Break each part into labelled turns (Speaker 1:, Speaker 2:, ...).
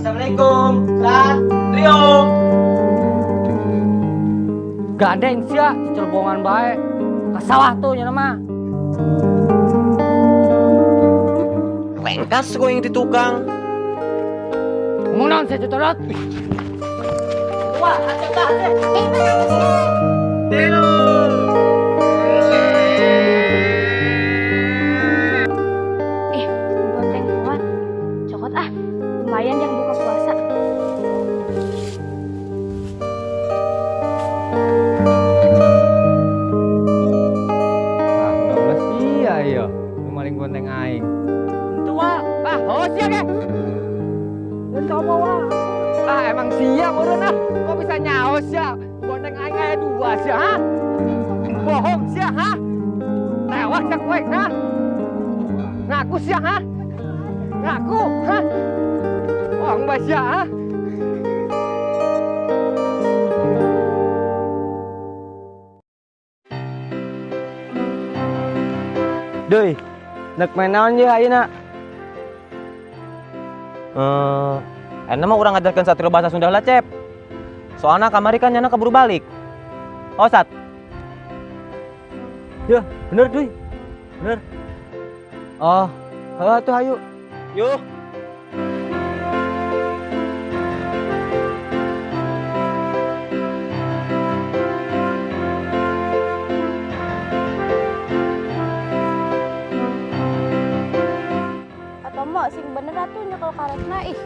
Speaker 1: Assalamualaikum. Satrio.
Speaker 2: Gandeng sia, celebongan bae. Ka sawah tuh nya mah.
Speaker 1: Lengkas kok yang di tukang.
Speaker 2: Ngomong naon sia cocodot?
Speaker 1: Wah, acep dah, acep. Tilu.
Speaker 3: Ih, bonceng kuat. Cokot ah, lumayan yang buka puasa.
Speaker 2: Ah, udah sia ya. Nu maling bonteng aing. Tua, ah, oh sia ge. Dan coba wah. Ah, emang sia meureun ah. Kok bisa nyaho sia? Bonteng aing aya dua sia, ha? Bohong sia, ha? Tewak sia kowe, ha? Ngaku sia, ha? Ngaku, ha? Bohong bae sia, ha?
Speaker 1: Duy, nek main naon ye ayeuna? Enak mah urang ngajarkeun Satrio bahasa Sunda lah, Cep. Soalna kamari kan nyana keburu balik. Oh, Sat.
Speaker 4: Ya, bener, Duy. Bener.
Speaker 1: Oh, heuh tuh hayu.
Speaker 4: Yuk.
Speaker 3: Atau mau sing bener atuh nyekel karetna ih.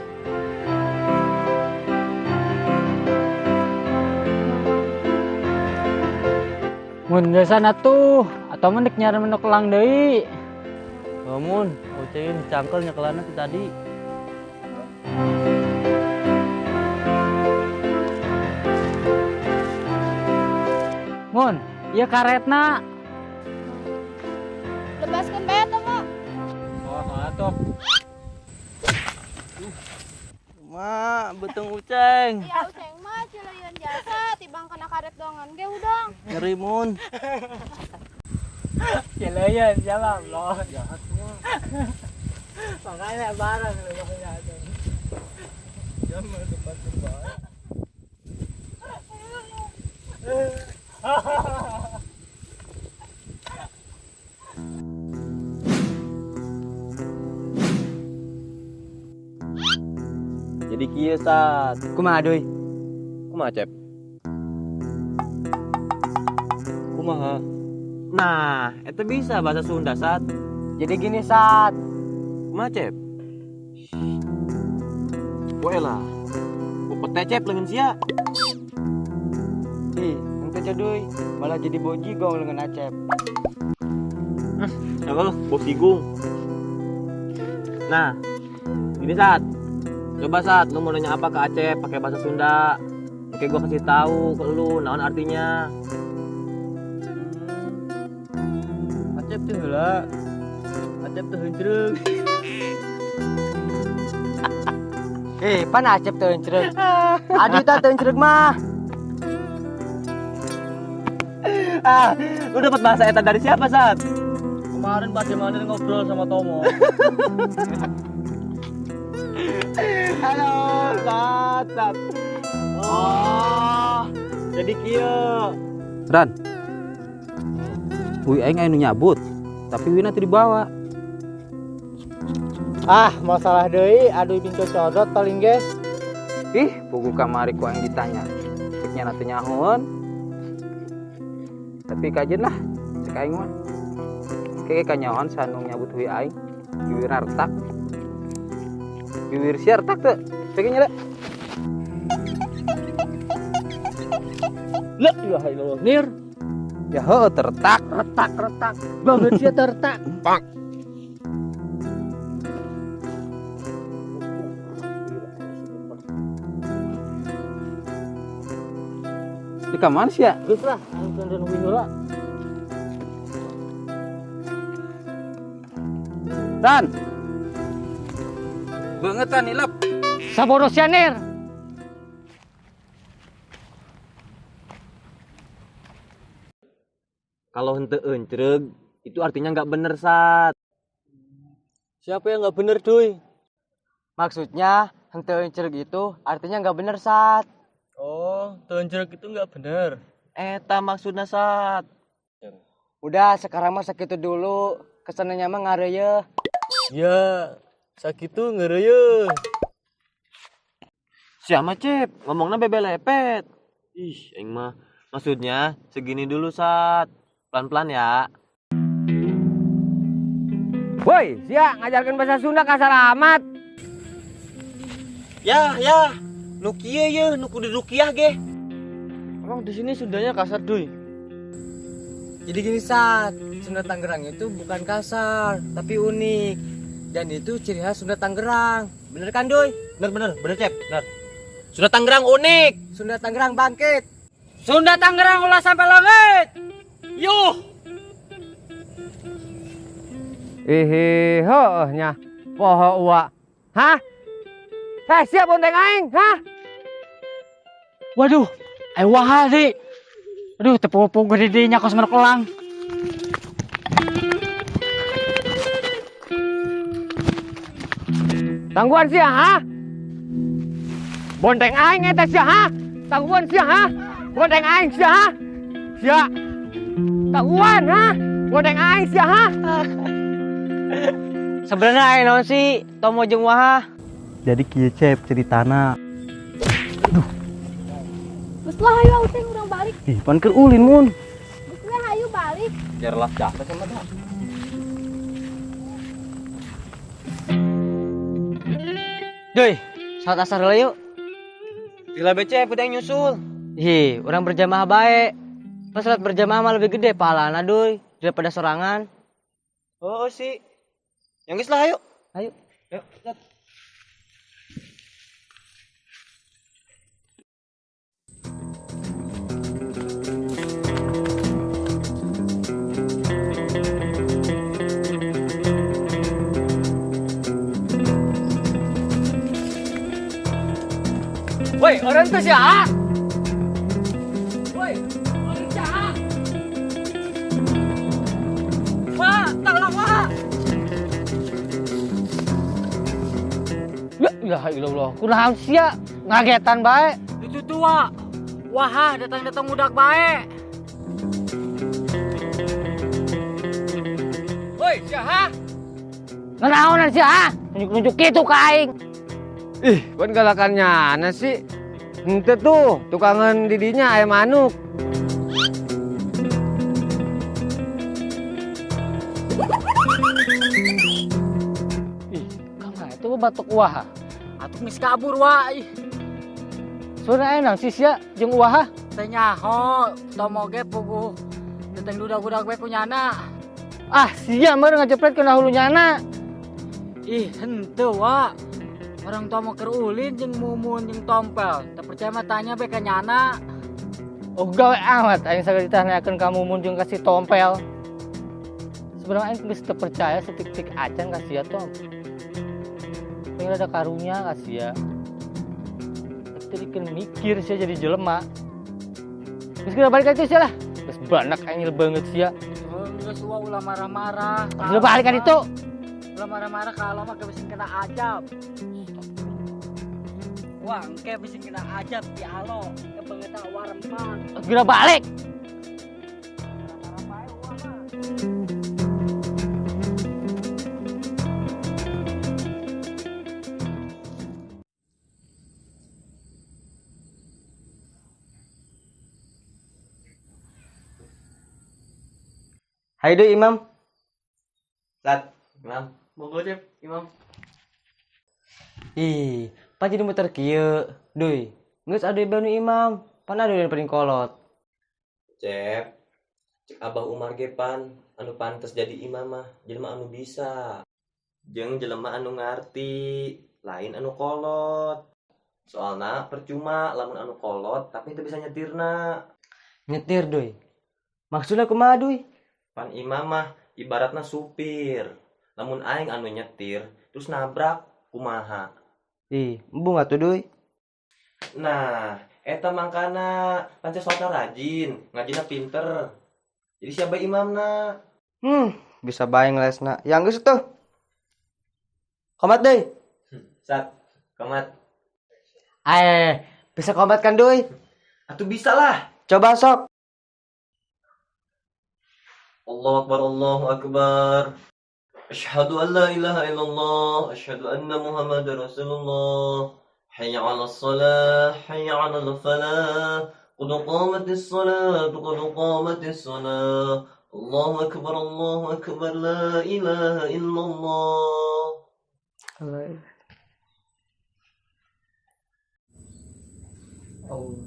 Speaker 2: Mun geus atuh, atau mah nek nyari menok elang deui.
Speaker 4: Mun, ucengin cangkel nyekelanna ti tadi.
Speaker 2: Mun, ieu karetna.
Speaker 3: Lepaskeun bae atuh, Mo.
Speaker 2: Oh, atuh.
Speaker 4: Ma, beteng uceng.
Speaker 3: Iya, uceng mah cileun jasa tibang kana karet doangan ge udang.
Speaker 4: Nyeri mun.
Speaker 2: Cileun jalan loh. Jahat semua. Makanya bareng lu makanya tuh.
Speaker 4: Jam depan depan.
Speaker 1: Jadi kieu, Sat.
Speaker 4: Kumaha, Duy?
Speaker 1: Kumaha, Cep?
Speaker 4: Kumaha?
Speaker 1: Nah, itu bisa bahasa Sunda, Sat.
Speaker 4: Jadi gini, Sat.
Speaker 1: Kumaha, Cep? Woe lah. Pete, Cep, lengan sia.
Speaker 4: Ih, ente Duy, malah jadi bojigong lengan Acep.
Speaker 1: Halo, bosigung. Nah, gini, Sat. Coba Sat, lu mau nanya apa ke Acep pakai bahasa Sunda? Oke, gua kasih tahu ke lu naon artinya.
Speaker 4: Acep tuh heula. Acep tuh hencreug.
Speaker 2: Pan Acep teu hencreug. Adi tah teu hencreug mah.
Speaker 1: Ah, lu dapat bahasa eta dari siapa, Sat?
Speaker 4: Kemarin Pak Demanir ngobrol sama Tomo.
Speaker 1: Halo, Sat, Sat. Oh, jadi kieu.
Speaker 5: Ran. Ui aing aya nu nyabut, tapi wina teu dibawa.
Speaker 6: Ah, masalah deui, aduh bingko codot paling ge.
Speaker 5: Ih, puguh kamari ku aing ditanya. Cek nya teu nyahoeun. Tapi kajeun lah, cek aing mah. Keke kanyahoan sanu nyabut hui aing, bibirna retak. Bibir sia retak teu? Cek nya.
Speaker 4: La ilaha illallah. Nir.
Speaker 5: Ya heueuh terretak,
Speaker 6: retak, retak. Banget sia terretak.
Speaker 5: Pak. Di kamar sia?
Speaker 6: Geus lah, anu teu nungguin heula.
Speaker 5: Tan. Beungeut ilep.
Speaker 2: Sabodo sia, Nir.
Speaker 1: Kalau henteu encreug, itu artinya nggak bener, Sat.
Speaker 4: Siapa yang nggak bener, Duy?
Speaker 2: Maksudnya
Speaker 7: Henteu encreg itu artinya nggak bener, Sat.
Speaker 4: Oh, teu encreg itu nggak bener.
Speaker 1: Eta maksudna, Sat.
Speaker 7: Udah, sekarang mah sakitu dulu. Kesananya mah ngareuyeuh.
Speaker 4: Ya, sakitu ngareuyeuh.
Speaker 1: Siapa, Cep? Ngomongnya bebelepet. Ih, aing mah. Maksudnya segini dulu, Sat. Pelan-pelan ya.
Speaker 2: Woi, sia ngajarkan bahasa Sunda kasar amat.
Speaker 1: Ya, ya. Nu kieu ye, nu kudu rukiah ge.
Speaker 4: Emang di sini Sundanya kasar, Duy?
Speaker 7: Jadi gini, Sat. Sunda Tangerang itu bukan kasar, tapi unik. Dan itu ciri khas Sunda Tangerang. Bener kan, Duy?
Speaker 1: Bener, bener, bener, Cep. Bener. Sunda Tangerang unik.
Speaker 7: Sunda Tangerang bangkit.
Speaker 5: Sunda Tangerang ulah sampai langit. Yuh.
Speaker 2: Ihi, heuh nya. Poho uak. Hah? Eh, siap bonteng aing, hah?
Speaker 5: Waduh, ayo wah sih. Aduh, tepu-tepu gede dinya kos merkelang.
Speaker 2: Tangguhan sia, ha? Bonteng aing eta sia, ha? Tangguhan sia, ha? Bonteng aing sia, ha? Sia. Tangguhan, ha? Bonteng aing sia, ha?
Speaker 7: Sebenarnya aing naon sih Tomo jeung Waha?
Speaker 6: Jadi kieu Cep ceritana. Aduh.
Speaker 3: Geus lah hayu teh urang balik.
Speaker 6: Ih, pan keur ulin mun.
Speaker 3: Geus lah hayu balik.
Speaker 1: Jarlah capek sama dah.
Speaker 7: Duy, salat asar heula yuk.
Speaker 1: Gila becek udah nyusul.
Speaker 7: Ih, urang berjamaah bae. Pas salat berjamaah mah lebih gede pahalana, Duy, daripada sorangan.
Speaker 1: Oh sih. Yang geus lah ayo.
Speaker 7: Ayo.
Speaker 1: Yuk, lihat.
Speaker 5: Woi, orang itu siapa? Woi, orang siapa? Wah, tolong wah.
Speaker 6: Ya ilaha illallah, kunaon sia ngagetan bae.
Speaker 5: Itu tua. Wah, datang-datang udak bae.
Speaker 2: Woi, siapa?
Speaker 6: Nanaonan sia? Nunjuk-nunjuk kitu ka aing.
Speaker 2: Ih, pan galakannya ana sih. Henteu tuh, tukangan didinya ayam manuk.
Speaker 6: Ih, kamana itu batuk wah.
Speaker 5: Atuh geus kabur wah. Ih.
Speaker 6: Sora aya naon sih sia jeung wah?
Speaker 5: Teu nyaho, Tomo ge puguh datang dudak-dudak we ku nyana.
Speaker 6: Ah, sia meureun ngajepret kana hulu nyana.
Speaker 5: Ih, henteu wa. Orang Tomo keur ulin jeung Mumun jeung Tompel. Teu percaya mah tanya be ka nyana.
Speaker 6: Oh, gawe amat aing sagala ditanyakeun ka Mumun jeung ka si Tompel. Sebenarnya aing geus teu percaya setik-tik acan ka sia Tom. Pengen ada karunya ka sia. Tapi kan mikir sia jadi jelema. Geus kira balik ka itu sia lah. Geus banak aing banget sia.
Speaker 5: Geus wa ulah marah-marah.
Speaker 6: Geus balik ka ditu.
Speaker 5: Ulah marah-marah kalau mah geus kena ajab. Wah, engke bisa kena ajab di alo, kebangetan warempan.
Speaker 6: Segera balik.
Speaker 7: Hai Duy, Imam.
Speaker 1: Sat, Imam.
Speaker 4: Monggo, Cep, Imam.
Speaker 7: Ih, pan jadi muter kieu, Duy. Geus aduh banu Imam, pan aduh yang paling kolot.
Speaker 1: Cep, cek Abah Umar ge pan, anu pantes jadi imam mah, jelema anu bisa. Jeung jelema anu ngarti, lain anu kolot. Soalna percuma lamun anu kolot tapi teu bisa nyetirna.
Speaker 7: Nyetir, Duy. Maksudna kumaha, Duy?
Speaker 1: Pan imam mah ibaratna supir. Lamun aing anu nyetir terus nabrak kumaha?
Speaker 7: Ih, embung atuh, Duy.
Speaker 1: Nah, eta mangkana panca salatna rajin, ngajina pinter. Jadi siapa imamna?
Speaker 7: Bisa bae ngelesna. Yang geus tuh. Komat deui.
Speaker 1: Sat, komat.
Speaker 7: Eh, bisa komat kan, Duy?
Speaker 1: Atuh bisa lah.
Speaker 7: Coba sok.
Speaker 1: Allahu Akbar, Allahu Akbar. Asyhadu an la ilaha illallah, asyhadu anna Muhammadar Rasulullah. Hayya 'alas salah, hayya 'alal falah. Qad qamatis salat, qad qamatis salah. Allahu Akbar, Allahu Akbar, la ilaha illallah.
Speaker 7: Allah.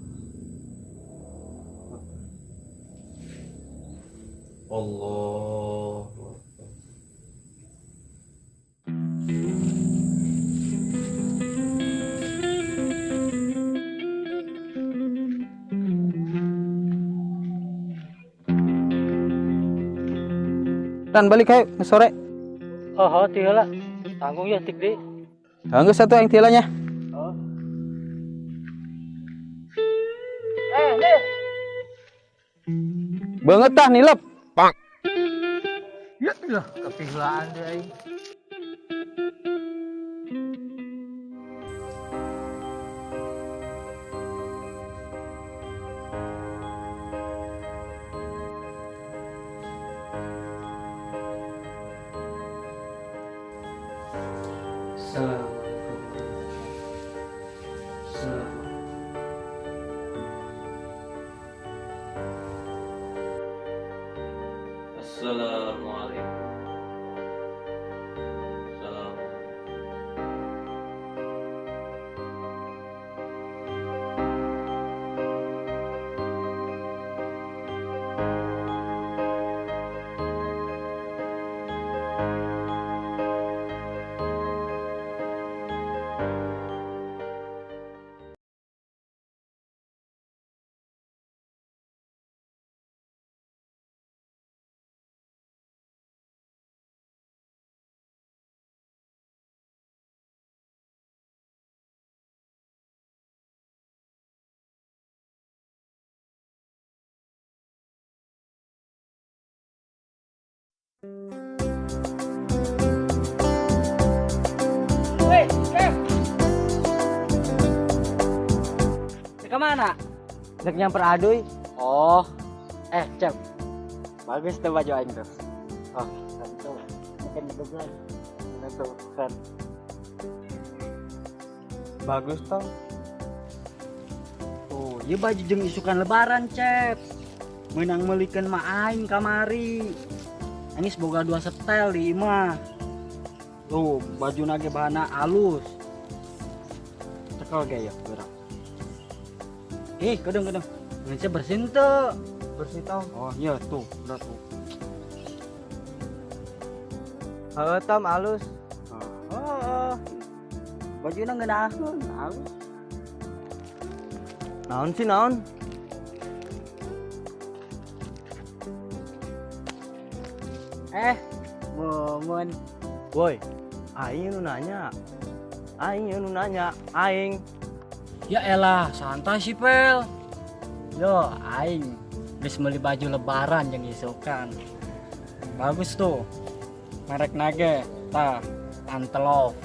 Speaker 1: Allah.
Speaker 5: Dan balik ayo sore.
Speaker 6: Oh, ti heula. Tanggung ya tik deui.
Speaker 5: Geus satu yang tilanya.
Speaker 6: Oh. Eh, nih.
Speaker 5: Banget tah nilep.
Speaker 2: Pak.
Speaker 6: Ya, lah, kepilaan deh aing.
Speaker 7: Assalamualaikum.
Speaker 1: Assalamualaikum. Salam.
Speaker 5: Weh, Cep. Ke mana?
Speaker 7: Dek nyamper Aduy.
Speaker 5: Oh. Cep. Bagus tuh baju aing tuh. Oh, tentu. Makin bagus. Tuh, keren.
Speaker 7: Bagus toh.
Speaker 5: Tuh, ieu baju jeung isukan lebaran, Cep. Meunang meulikeun mah aing kamari. Aing boga 2 setel di imah. Tuh, baju nage bahana alus. Cekel ge ya, gerak. Kedeng-kedeng. Ngeunce bersin teu?
Speaker 7: Bersih tong.
Speaker 5: Oh, iya tuh, udah tuh.
Speaker 7: Heeh, Tom, alus.
Speaker 5: Heeh. Bajuna ngeunaheun, alus.
Speaker 4: Naon sih naon?
Speaker 5: Mumun.
Speaker 4: Woi, aing nu nanya. Aing nu nanya, aing.
Speaker 6: Ya elah, santai sih, Pel. Yo, aing geus meuli baju lebaran jeung isukan.
Speaker 5: Bagus tuh. Merek nage, tah, Antelope.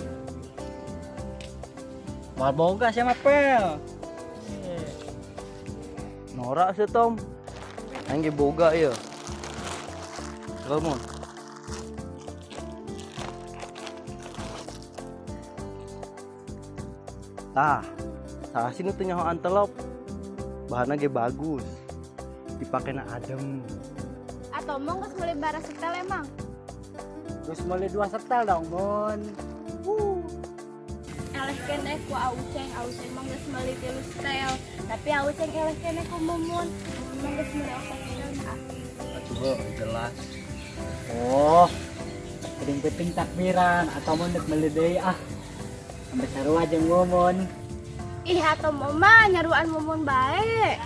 Speaker 5: Moal boga sia mah, Pel.
Speaker 4: Norak sih, Tom. Aing ge boga ieu. Mun. Tah, salah sih nu teu nyaho Antelope. Bahanna ge bagus. Dipakena adem.
Speaker 3: Atau mau geus meuli bara setel emang?
Speaker 5: Geus meuli 2 setel dong, Mun.
Speaker 3: Eleh keneh ku Auceng, Auceng mah geus meuli 3 setel. Tapi Auceng eleh keneh ku Mumun. Mumun mah geus meuli 4 setel mah.
Speaker 4: Atuh jelas.
Speaker 5: Oh, piting-piting takbiran atau mun deuk meuli deui ah. Sampai sarua jeung Mumun.
Speaker 3: Ih, atau mama nyaruan Mumun bae.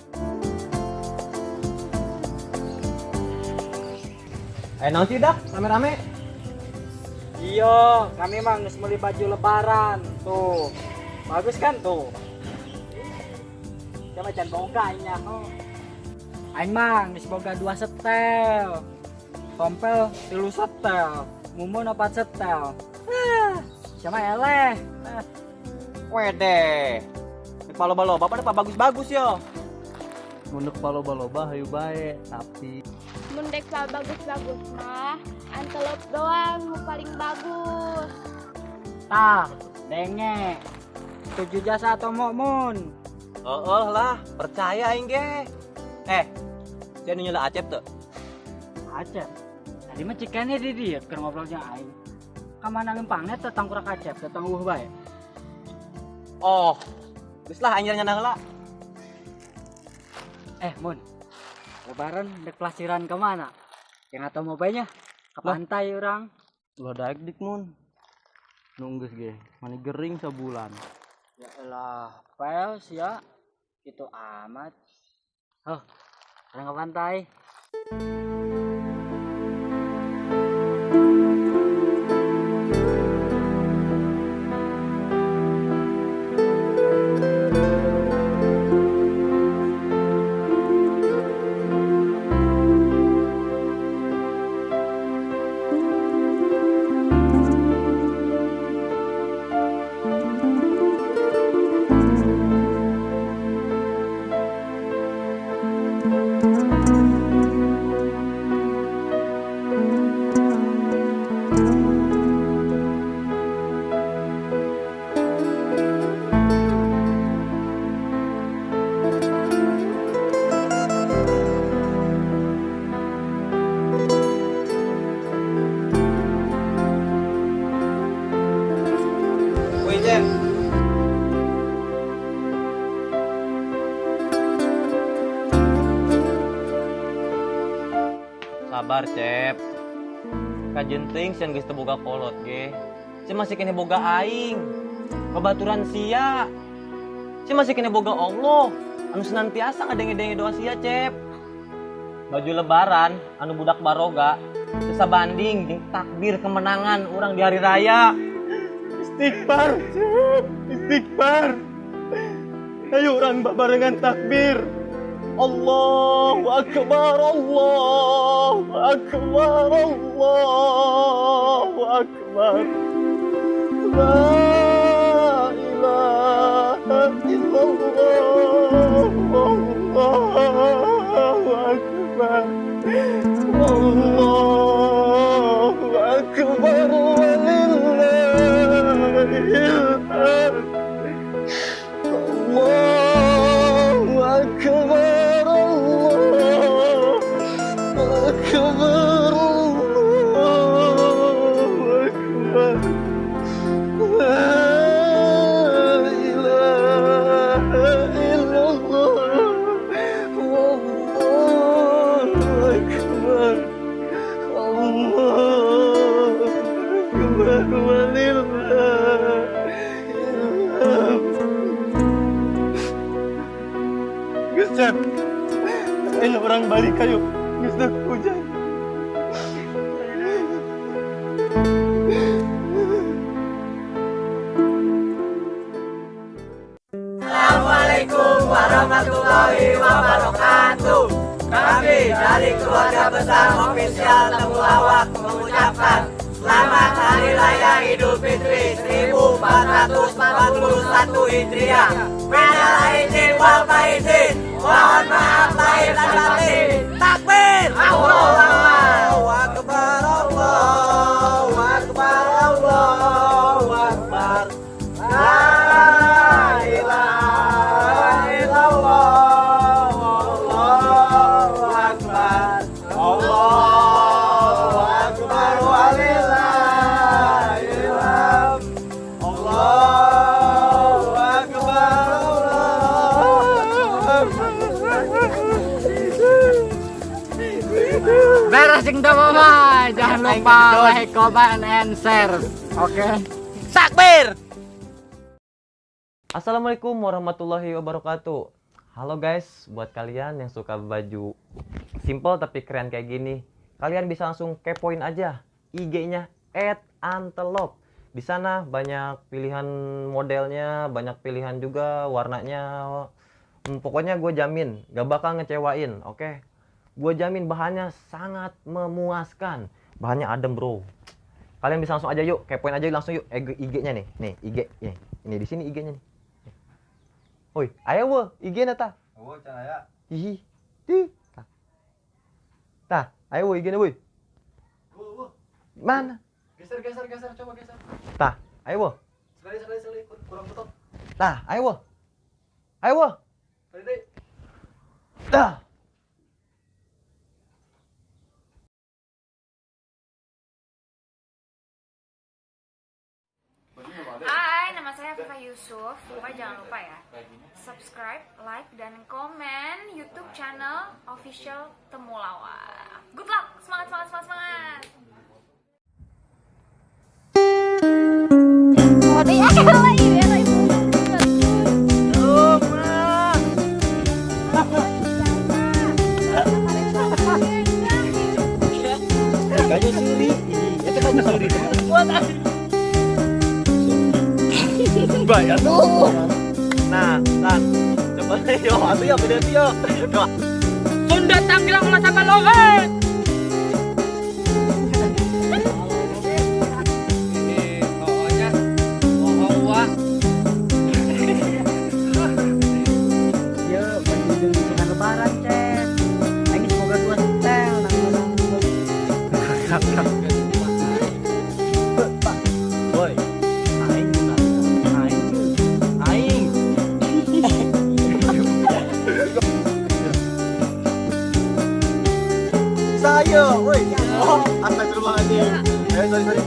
Speaker 7: Naon sih dak rame-rame?
Speaker 5: Iya, kami mah geus meuli baju lebaran tuh. Bagus kan tuh. Sia mah can boga aing nyaho. Aing mah geus boga 2 setel. Tompel 3 setel, Mumun 4 setel. Sia mah eleh.
Speaker 7: Wede.
Speaker 1: paloba-loba apa dek bagus-bagus yo?
Speaker 4: Mun dek paloba-loba hayu bae, tapi
Speaker 3: mun dek bagus-bagus mah antelope doang nu paling bagus.
Speaker 5: Tah, denge. Setuju jasa atau mukmun?
Speaker 1: Oh lah, percaya aing ge. Sia nu nyela Acep teu?
Speaker 5: Acep. Tadi mah cikene di dieu keur ngobrolnya aing. Ka mana lempangna teh tangkurak Acep, teh tangguh bae.
Speaker 1: Oh, geus lah aing nyana heula.
Speaker 5: Mun. Lebaran dek pelasiran ke mana? Yang atau mau bae nya? Ke pantai urang.
Speaker 4: Ulah daek dik mun. Nu geus ge, mani gering sabulan.
Speaker 5: Ya elah, pel sia. Gitu amat. Huh, urang ke pantai.
Speaker 1: Sabar, Cep. Kajen teuing sia geus teu boga kolot ge. Sia masih keneh boga aing. Babaturan sia. Sia masih keneh boga Allah anu senantiasa ngadenge-denge doa sia, Cep. Baju lebaran anu budak baroga teu sabanding jeung takbir kemenangan urang di hari raya.
Speaker 4: Istighfar, Cep. Istighfar. Ayo urang babarengan takbir. Allahu Akbar, Allahu Akbar, Allahu Akbar. La ilaha illallah, Allahu Akbar, Allahu Akbar, walillahil hamd. Allahu Akbar. Akbar, Allahu Akbar, la ilaha illallah, Allahu Akbar, Allahu Akbar, walillahil hamd. Geus, Cep. Ayo orang balik ayo. Geus hujan.
Speaker 7: Assalamualaikum warahmatullahi wabarakatuh. Kami dari keluarga besar ofisial Temulawak mengucapkan selamat Hari Raya Idul Fitri 1441 Hijriah. Minal aidin wal faizin. Mohon maaf lahir dan batin. Takbir. Allahu Akbar, Allahu Akbar, Allahu Akbar. La ilaha illallah, Allahu Akbar, Allahu Akbar, walillahil hamd. Allahu Akbar, Allahu Akbar.
Speaker 5: Beres jeung teu mama, jangan lupa like, comment, and share. Oke.
Speaker 7: Takbir.
Speaker 1: Assalamualaikum warahmatullahi wabarakatuh. Halo guys, buat kalian yang suka baju simple tapi keren kayak gini, kalian bisa langsung kepoin aja IG-nya @antelope. Di sana banyak pilihan modelnya, banyak pilihan juga warnanya. Pokoknya gue jamin gak bakal ngecewain, oke? Gue jamin bahannya sangat memuaskan. Bahannya adem, bro. Kalian bisa langsung aja yuk, kepoin aja langsung yuk IG-nya nih. Nih, IG nih. Ini di sini IG-nya nih. Woi, aya weuh IG-na tah.
Speaker 4: Oh, can aya.
Speaker 1: Hihi. Tih. Tah. Tah, aya weuh IG-na woi. Mana?
Speaker 4: Geser, geser, geser, coba geser.
Speaker 1: Tah, aya weuh.
Speaker 4: Sekali, sekali, sekali, kurang betul.
Speaker 1: Tah, aya weuh. Aya weuh.
Speaker 4: Sekali deui.
Speaker 1: Tah.
Speaker 8: Hai, nama saya Viva Yusuf. Pokoknya jangan lupa ya, subscribe, like, dan komen YouTube channel official Temulawak. Good luck, semangat, semangat, semangat, semangat.
Speaker 4: Kayaknya suri. Itu kan suri.
Speaker 1: Bayar tuh. Nah, Tan. Coba yo, atuh ya beda yo. Coba.
Speaker 6: Sunda Tangerang ulah sama lohet. Ini pokoknya oh wah.
Speaker 5: Ya, baju jeung isukan lebaran, Cep. Aing geus boga dua setel nang meunang meuli.
Speaker 4: Pak. Woi. Aing aing. Aing.
Speaker 1: Saya, woi. Oh, astagfirullahaladzim. Ayo, sorry, sorry.